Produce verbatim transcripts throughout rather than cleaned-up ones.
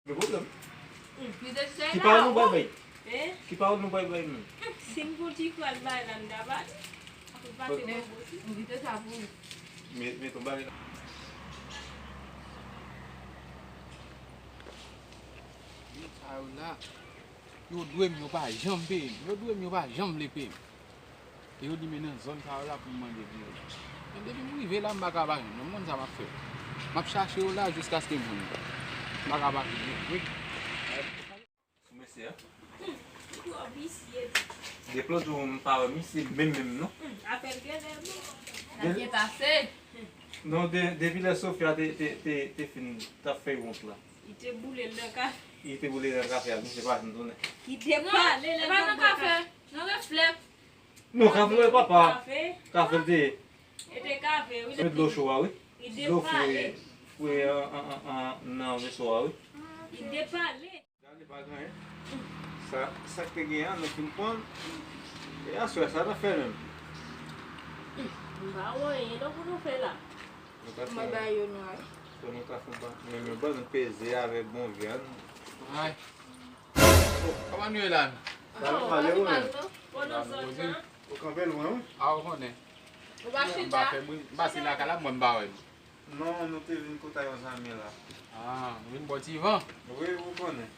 Gen pwoblèm. Ki pawòl nou pral bay? Ki pawòl nou pral bay moun? Si m gon ti frag bay la, m ta pale. Apre pase bon bosi. Envite sa pou ou. Met, met yon bagay la. Moun sa yo la, yo dwe m, yo pa janm peye m. Yo dwe m, yo pa janm vle peye m. E yo di men nan zòn sa yo la pou m mande pou yo. Men depi m rive la, m pa ka pa jwenn yo. M konn sa m ap fè. M ap chache yo la jiskaske m jwenn yo. M pa ka pa jwenn yo. Wi. Sou mesye a. Depi lòt jou m pa wè misye menm menm non. Afè l genlè bon. L ap byen pase. Non, de, depi lè Sofia te, te, te, te fin t ap fè wont la. Li te boule l nan kafe. Li te boule l nan kafe a, misye pa janm tounen. Li te pale lè l t ap bwè kafe. Nan reflèks. Non, kafe wè papa. Kafe l te ye. E te kafe, wi. Met dlo cho a, wi. Dlo fre, fre an, an, an, an, nan veso a, wi. Li te pale. Gade pa gen anyen. Sa, sa k te gen an, nou fin pran. E aswè, sa n ap fè menm? M pa wè anyen, donk pou nou fè la. Nou ka fè. Mwen ba yo nou a. Fò nou ka fè ba, men, men ban nou peze avèk bon vyann. Ay. Oh, kòman nou ye la? Sa nou pale ou menm? Ou kanpe lwen, wi. A, ou konnen. Ou pa chita. M pa fè bri, m pase lakay la, mwen m pa wè nou. Non, nou te vin kote yon zanmi la. Ah, nou vin bò ti van? Wi, ou konnen.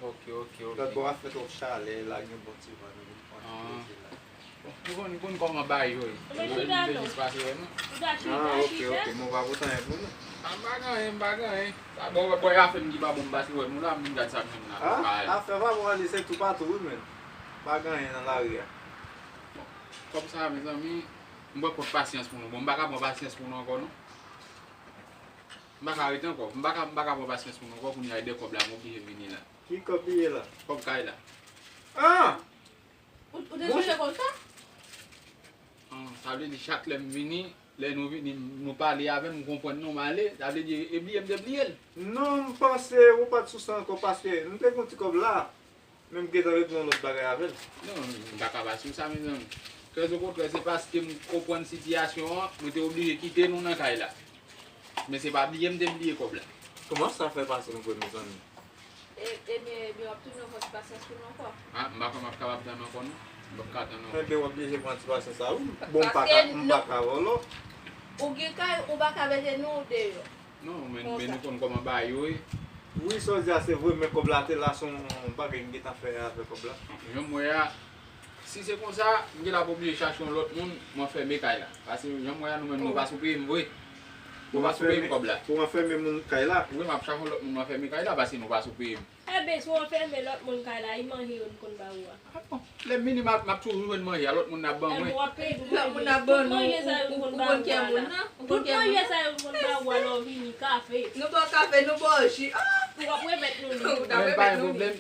Ok, ok, ok. Lòt bò a fè twòp chalè, la gen bò ti van, nou vin pran ti plezi la. Bon, nou konn, nou konn kòman bagay yo ye. Nou te jis pase wè nou. Ah, ok, ok. Mwen pa pote anyen pou nou. Ah, m pa gen anyen, m pa gen anyen. Sa bon, bon, afè m ki pa bon, m pase wè nou la, m vin gad sa m jwenn la. Ah, afè pa bon, li se toupatou, wi, men. Pa gen anyen nan lari a. Bon, kòb sa, mezanmi, m pran kont pasyans pou nou. Bon, m pa ka pran pasyans pou nou ankò, non. M pa ka rete ankò. M pa ka, m pa ka pran pasyans pou nou ankò. Kounye a, e de kòb la, m oblije vini la. Ki kòb li ye la? Kòb kay la. Ah! Ou, ou te sonje kòb sa? Ah, sa vle di chak lè m vini, lè nou vini, nou pale avè m, m konprann nou, m ale. Sa vle di, e bliye m te bliye l. Non, m panse ou pa t sou sa ankò, paske m te gon ti kòb la, men m gentan regle yon lòt bagay avè l. Non, m pa ka pa sou sa, mezanmi. Trè okontrè, se paske m konprann sitiyasyon an, mwen te oblije kite nou nan kay la. Men se pa bliye m te bliye kòb la. Kòman sa fè pase nou vre, mezanmi? E, ebyen, ebyen, w ap tounen yon ti pasyans pou nou ankò. Ah, m pa kwè m ap kapab tann ankò, non. M p ap ka tann ankò. Enben, w oblije pran ti pasyans sa, wi. Bon, m pa ka, m pa ka vòlò. Ou gen kay, ou pa ka mete nou deyò. Non, men, men nou konn kòman bagay yo ye. Wi, sa w di a se vre, men kòb la te la, se yon bagay m gentan fè avèk kòb la. Jan m wè a, si se konsa, m genlè ap oblije chache yon lòt moun, m anfème kay la. Paske jan m wè a, nou menm nou pa sou peye m vre. Nou pa sou peye m kòb la. Pou anfème moun kay la? Wi, m ap chache yon lòt moun, m anfème kay la, paske nou pa sou peye m. Enben, si w anfème lòt moun kay la, e manje yo n konn ba ou a. Ah bon. Lè m vini, m ap, m ap toujou jwenn manje a, lòt moun n ap ban mwen. Lòt moun ap ban nou, ou, ou konn kè moun nan? Ou konn kè moun nan? Tout manje sa yo n konn ba ou a lè w vini, kafe. Nou ba w kafe, nou ba w ji. Ah! Ou ap remèt nou li. Ou ta remèt nou li.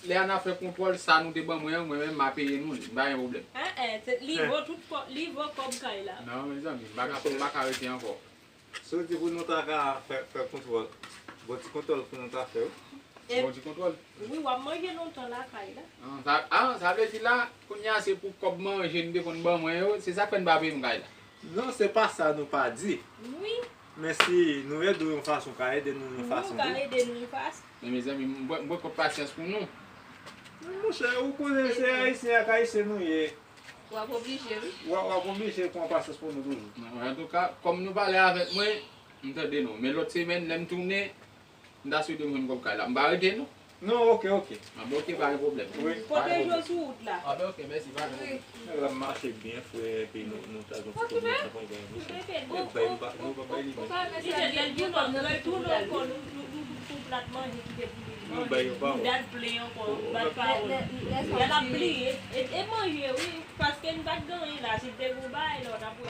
Lè a n a fè kontwòl, sa nou te ban mwen an, mwen menm m a peye nou li. M pa gen pwoblèm. Enhen, se, li vo tout kò-, li vo kòb kay la. Non, mezanmi, m pa ka, m pa ka rete ankò. Si w di pou nou ta ka fè, fè kontwòl, bon ti kontwòl pou nou ta fè, wi. Bon ti kontwòl. Wi, w ap manje lontan lakay la. Ah, sa, ah, sa vle di la, kounye a se pou kòb manje n te konn ban mwen yo, se sa k fè n pa peye m kay la. Non, se pa sa nou pa di. Wi. Men si nou ede w yon fason, w ka ede nou yon fason tou. Wi, w ka ede nou yon fason. Men mezanmi, m pran, m pran kont pasyans pou nou. Men monchè, ou konnen se Ayisyen ak Ayisyen nou ye. W ap oblije, wi. W ap, w ap oblije pran pasyans pou nou toujou. Antouka, kòm nou pale avèk mwen, m tande nou. Men lòt semèn, lè m tounen, m ta swete m jwenn kòb kay la. M pa rete, non. Non, ok, ok. Ah, bon, ok, pa gen pwoblèm. Wi. Pwoteje w sou wout la. Ah, ben, ok, mèsi, pa gen pwoblèm. L ap mache byen, frè, epi nou, nou ta gen ti kòb nou ta pran, nou pa, nou pa bay li, men. Li te di l di non, lè l tounen ankò, nou, nou, nou, nou plat manje ki te pou li. Nou bay yo pawòl. Boudal plen ankò, bat pawòl. Y ap bliye. E, e manje, wi, paske n pa t gen anyen la, si te gon bagay la, w t ap wè.